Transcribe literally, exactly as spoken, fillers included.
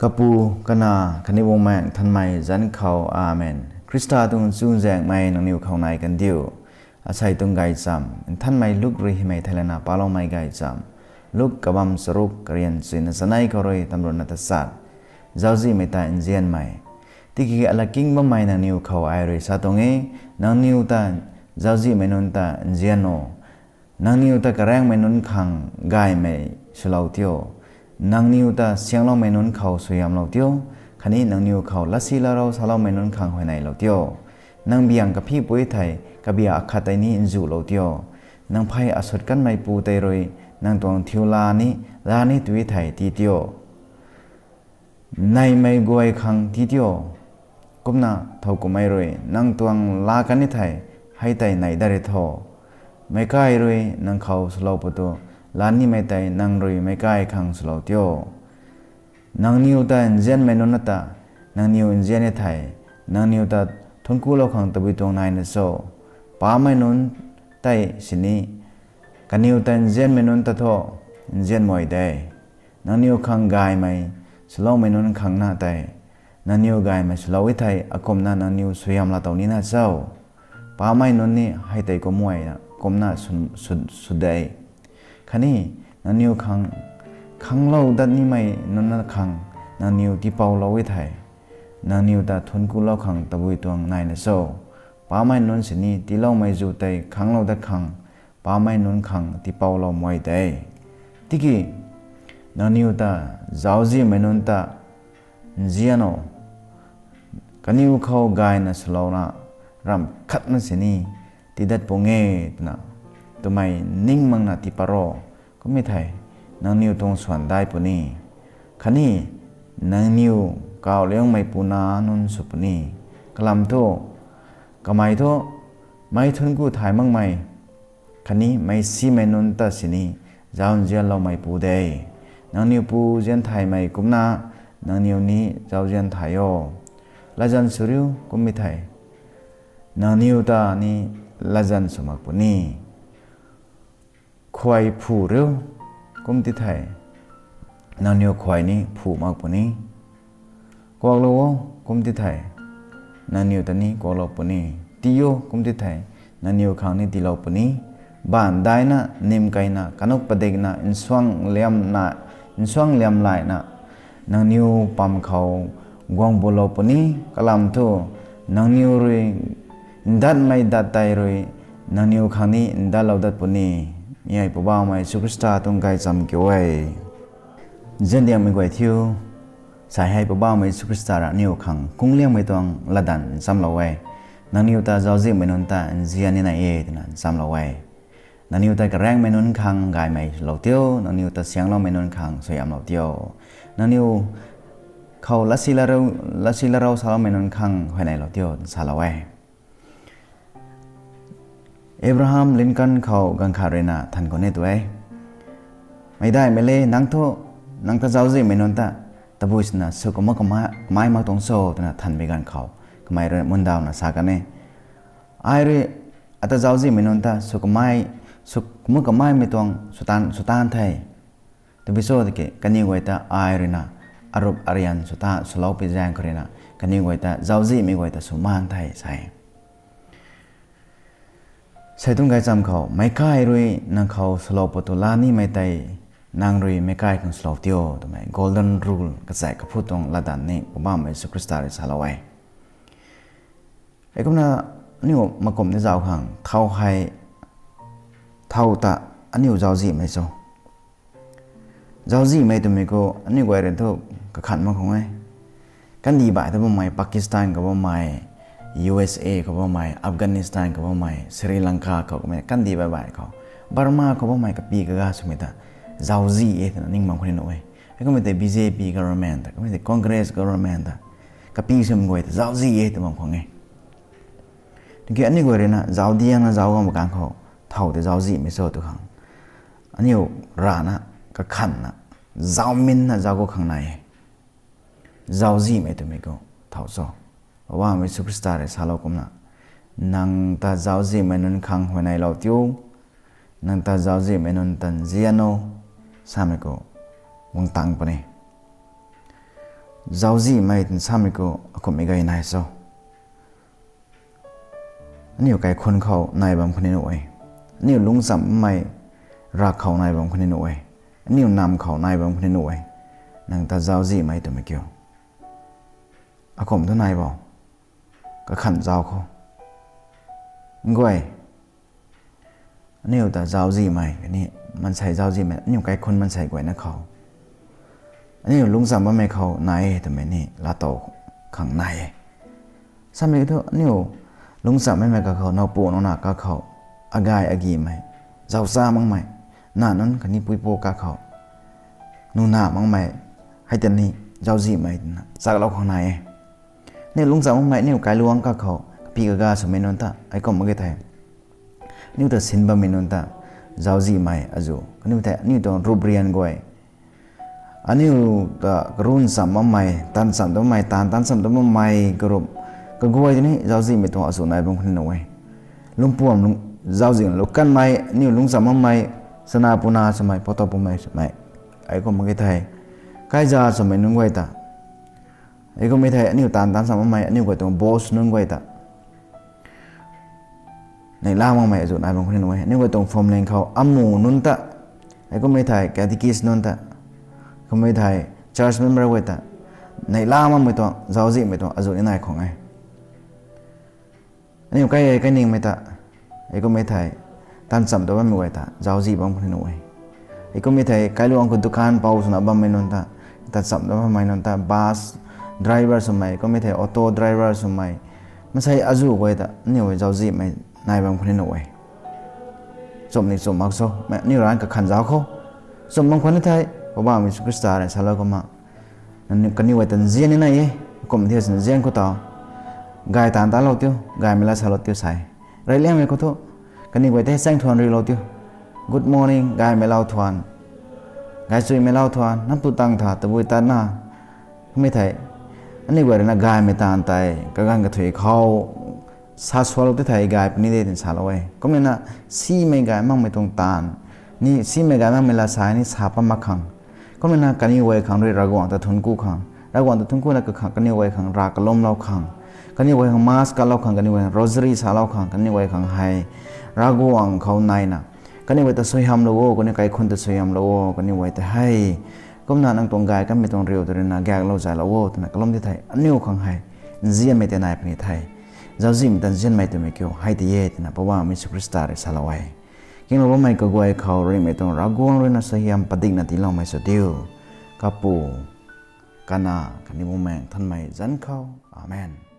Kapu, Kanac khatni Bumaengh Nthanmei zanc khou, Amen. Khrista tuang chuzaenghmei nangniw khou nai kandiu. Asei tuang gaychamv Nthanmei Luk rui hymei theilayna paloumei gaychamv. Luk kabamv charuk, karian chuina chanei khou rui tamruhna tachat. Zauczihmei ta nzianmei. Tiki ala king bammei nangniw khou ai rui sa tuang e, nangniw ta zauczihmei nunc ta nzian o. Nangniw ta karaengmei nunc khang gaymei swlou tio. Nangniw ta siangloumei nunc khou suaihiamlou tio, khatni nangniw khou latsi latrou saloumei nunc khang huayneylou tio. Nang biang kaphipui thei kabia akhat tei ni nzulou tio. Nang phey asut kanmeipu tei rui nang tuang thiu la ni, la ni tui thei tii tio. Neihmei guay khang tii tio. Kumna thowkumhmei rui nang tuang laa kan ni thei, hei tei neih dat ri tho. Meic kai rui nang khou swlou pu tu, laa nimei tei nang rui meic kai khang swlou tio. Nangniw ta nzianmei nunc na ta, nangniw nzian ni thei, nangniw ta thuanckulou khang tabui tuang naina cho? Pamei nunc tei sini, kaniw ta nzianmei nunc ta thu nzianmei de. Nangniw khang gaymei swloumei nunc khang na tei, nangniw gaymei swlou e thei, akumhna nangniw suaihiam laa tow nina cho? Pamei nunc ni hei tei kumna, kumna sw, sw, sw de. Khatni nangniw khang, khanglou dat nimei nunc na khang, nangniw tiipoulou e thei, nangniw ta thuanckulou khang tabui tuang naina cho? Pamei nunc sini tiiloumei zu tei khanglou dat khang, pamei nunc khang tiipoulou mei de. Tiki nangniw ta zauczihmei nunc ta nzian o. Kaniw khou gayna swlouna ramh khatna sini tiidat pung e twna twmei ning makna tii pat ro. Kummei thei, nangniw tuang swan dai puni, khatni nangniw kawliangmei puna nunc sw puni. Kalam thu, kamei thu meic thuancku thay makmei khatni meic simei nunc ta sini zauc nzianloumeipu de. Nangniw pu nzian thaymei kumna nangniw ni zauc nzian thay o. Latzan sw riu, kummei thei nangniw ta ni latzan sw mak puni. Khuay phu riu, kum ti thei, nangniw khuay ni phu mak puni. Kuaklou o, kum ti thei, nangniw ta ni kuaklou puni. Tii o, kum ti thei, nangniw khang ni tiilou puni. Baanv daina, nim keyna, kanuk padikna, nsuang liamna, nsuang liam layna, nangniw pam khou guang bulou puni. Kalam thu, nangniw rui ndatmei dat tei rui nangniw khang ni ndatlou dat puni. Mi hei Poubauhmei Jisu Khrista tuang gaychamv kiu e. Nziandiangmei guay thiu, sa hei Poubauhmei Jisu Khrista rui aniw khang kungliangmei tuang latdanv nchamlou e. Nangniw ta zauczihmei nunc ta nzian ni nai e twna nchamlou e. Nangniw ta karaengmei nunc khang gaymei lou tio, nangniw ta siangloumei nunc khang suaihiamlou tio. Nangniw khou latsi latrou, latsi latrou saloumei nunc khang huayneylou tio, twna salou e. Abraham Lincoln khou ganv khat ruina than khou ni tu e. Meicdaihmei le, nang thu, nang ta zauczihmei nunc ta tabui swna sw kumna kamei, kamei mak tuang cho twna thanmei ganv khou, kamei rui mundawna sa kan e. Ai rui ata zauczihmei nunc ta sw kamei, sw kumna kameimei tuang swtan, swtan the. Tabui cho tiki kaniw guay ta ai ruina arup arian swta, swlou pi zaeng khou ruina kaniw guay ta zauczihmei guay ta sw mak the sa e. Sei tuang gaychamv khou, meic kai rui nang khou swlou pu tu la nimei tei, nang rui meic kai khang swlou tio twmei golden rule kachai kaphu tuang latdanv ni Poubauhmei Jisu Khrista rui salou e. Heikumna aniu makumh ni zauc khang, thow hei, thow ta aniu zauczihmei cho. Zauczihmei twmei khou aniu guay rui thu kakhan mak khang e. Kandih baih ta bammei, Pakistan khou bammei, U S A khou bammei, Afghanistan khou bammei, Sri Lanka khou kummei kandih baih baih khou, Burma khou bammei kapi kaga swmei ta zauczih e twna ning bam khou ni nuh e. Heikummei tei B J P government ta, kummei tei Congress government ta, kapi swmei guay ta zauczih e tw bam khang e. Tiki aniu guay ruina zaucdiangna zauc guang ba kang khou, thow tei zauczihmei cho tu khang, aniu rana, kakhanna, zaucminna zauc khou khang nai e. Zauczihmei twmei khou thow cho. Poubauhmei Jisu Khrista rui salou kumna, nang ta zauczihmei nunc khang huayneylou tio, nang ta zauczihmei nunc ta nzian o, samei khou guang tang puni. Zauczihmei twna samei khou akumhmei gay nai cho? Aniu kaikhunc khou nai bam khou ni nuh e. Aniu lungchamhmei rak khou nai bam khou ni nuh e. Aniu namv khou nai bam khou ni nuh e. Nang ta zauczihmei twmei kiu, akumh thu nai bo? Kakhan zauc khou, nguay, aniu ta zauczihmei khatni maansei zauczihmei, aniu kaikhunc maansei guayna khou, aniu lungchamh bammei khou nai e twmei ni laatow khang nai e. Samei thu aniu lungchamhmei kakhou, nowpu nowna kakhou, agay agimei, zauccha makmei, na nunc khatni puipu kakhou, nuna makmei, hei ta ni zauczihmei twna chaklou khang nai e. Aniu lungchamh makmei, aniu kailuangc kakhou kapy kaga swmei nunc ta, heikum mak ge thei, aniu ta sin bammei nunc ta, zauczihmei azuh kaniw thei aniu tuang ruprian guay, aniu ta karun chamh bammei, taanv chamh dat bammei, taanv taanv chamh dat bammei group kaguay tei ni zauczihmei tuang azuh nai bam khou ni nuh e. Lungpuam lung, zauczihna lungc kanmei, aniu lungchamh makmei, chana puna swmei, photo pumei swmei, heikum mak ge thei, kaiza swmei nunc guay ta, heikum e thei aniu taanv taanv chamh makmei, aniu guay tuang boss nunc guay ta neihla makmei azuh nai bam khou ni nuh e. Aniu guay tuang phwamling khou amu nunc ta, heikum e thei catechist nunc ta, kum e thei church member guay ta neihla makmei tuang, zauczihmei tuang azuh ni nai khang e. Aniu kai e kainingmei ta, heikum e thei taanv chamh dat bammei guay ta zauczih bam khou ni nuh e. Heikum e thei kailuangc khou dukan pou swna bammei nunc ta, taanv chamh dat bammei nunc ta, bus driver swmei, kum e thei auto driver swmei, maansei azuh guay ta aniu zauczihmei nai bam khou ni nuh e. Chumh ni chumh mak cho, aniu rana kakhan zauc khou. Chumh bam khou ni thei, Poubauhmei Jisu Khrista rui salou kumna, kaniw guay ta nzian ni nai e, kum thiu si nzian khou tau, gay taanv taanlou tiu, gaymei lat salou tiu sa e. Reyliangmei khou thu, kaniw guay tei chaeng thuan riulou tiu. Good morning, gaymei lau thuan, gaychuimei lau thuan, nap tu tang tha, tabui tatna, kum e thei, aniu guay ruina gaymei taanv tei kaganv kathuic khou sa sualou ti thei gay puni de twna salou e. Kumna simei gay makmei tuang taanv, ni simei gay makmei lat sa ni sa pat mak khang, kumna kaniw guay khang rui Ravguangc ta thuanc ku khang, Ravguangc ta thuanc kuna kakhang, kaniw guay khang rav kalumlou khang, kaniw guay khang mass katlou khang, kaniw guay khang rosary salou khang, kaniw guay khang hei Ravguangc khou naina, kaniw guay ta suaihiamlou o, kaniw kaikhunc ta suaihiamlou o, kaniw guay ta hei kumna nang tuang gay kanmei tuang riu ta ruina gaeklou zaylou o twna kalum ti thei, aniu khang hei nzianmei tei nai puni the. Zauczihmei ta nzianmei twmei kiu hei tei e twna Poubauhmei Jisu Khrista rui salou e. Kinglou bammei kaguay khou ringhmei tuang Ravguangc ruina suaihiam padikna tiiloumei sw diu. Kapu, Kanac khatni Bumaengh Nthanmei zanc khou. Amen.